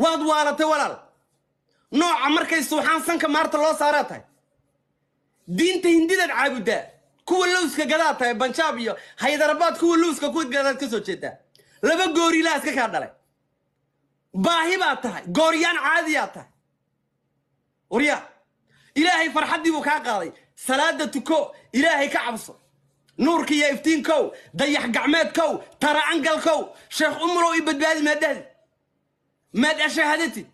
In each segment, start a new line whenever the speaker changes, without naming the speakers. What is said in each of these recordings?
Waad waalatay, walaal. Nooca markay suuxaan sanka maarta loo saaraa tahay. Diinta Hindidaad caabudaa, kuwa lowska gadaa tahay. Banjaab iyo Haydarabaad kuwa lowska ku gadaad ka soo jeedaa. Laba gooriilaa iska kaa dhalay. Baahi baa tahay, gooryaan caadiyaa tahay. Waryaa, Ilaahay farxaddii buu kaa qaaday. Salaada tuko, Ilaahay ka cabso. Nuurka iyo iftiinkow, dayax gacmeedkow, tara angalkow, Sheekh Umulow, i badbaadi. Maad dhahdi, maad ashaahadatid,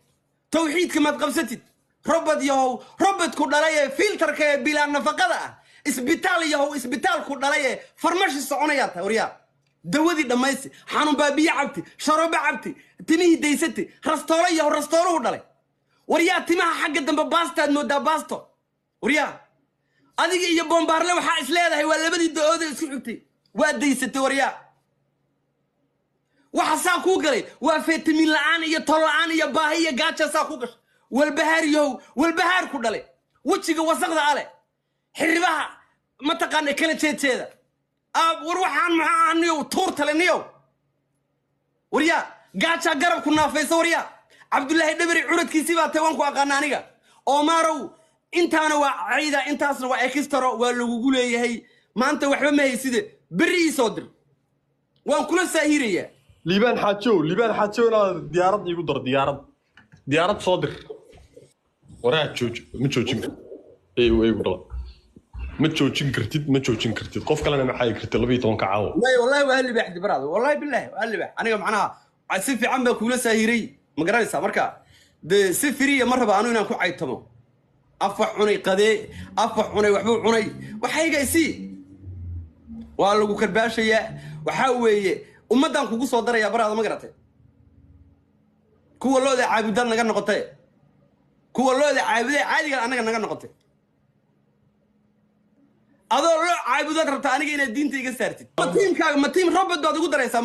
tawxiidka maad qabsatid. Robot yahow, robotku dhalay ee filterka ee bilaa nafaqada ah. Isbitaal yahow, isbitaalku dhalay ee farmashi soconayaa tahay. Waryaa, dawadii dhammaysti, xanuun baabiye cabti, sharoobo cabti, timihii daysati. Rastoolo yahow, rastooluhu dhalay. Waryaa, timaha xagga dambe baastaad moodaa, baasto. Waryaa, adiga iyo Bombaarle waxaa is leedahay waa labadii da-ooda isku xigtay. Waa daysatay. Waryaa, waxa saa kuu galay waa fitamiin la-aan iyo tol la-aan iyo baahi iyo gaaja saa kuu gashay. Walbahaar yahow, walbahaar ku dhalay. Wejiga wasaqda ale, xiribaha mataqaana kala jeedjeeda. War, waxaan maxaa ah, niyow? Tuurtale, niyow. Waryaa, gaajaa garabku naafaysa. Waryaa, Cabdullaahi Dhaberi curadkiisii baa tay. Waan ku aqaana aniga. Omaarow, intaana waa cayda, intaasna waa extra, waa lagugu leeyahay. Maanta waxba ma hayside, berri ii soo dir, waan kula saahirayaa.
Liibaan Xaajow, Liibaan Xaajow, inaad diyaarad iigu dar, diyaarad, diyaarad soo dir. Waraa, jooj, ma joojin kartid. Eygu dhala, ma joojin kartid, ma joojin kartid. Qof kalena ma xayi kartid 12-ka caawa.
May, wallahi waa libaaxdi baraado, wallahi billahi waa libaax. Aniga macnaha si fiican baa kuula saahiray, ma garanaysaa? Marka dee si firiya ma raba anu inaan ku caytamo. Af wax cunay qadee, af wax cunay waxbuu cunay. Waxayga isii, waa lagu karbaashayaa. Waxaa weeye ummaddaan kugu soo darayaa, baraada, ma garatay? Kuwa looda caabudaan naga noqotay, kuwa looda caabuday caadigan annaga naga noqotay. Adoo loo caabudaad rabtaa aniga inaad diinta iga saartid. Ma tiimkaaga, ma tiim robot baad igu daraysaa,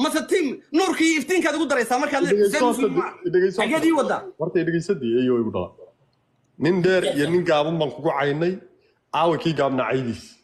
mase tiim nuurka iyo iftiinkaad igu daraysaa? Markaad xageed ii wadaa?
Horta dhegeysadii, eyo igu dhala. Nin dheer iyo nin gaaban baan kugu caynay. Caawa kii gaabna caydiis.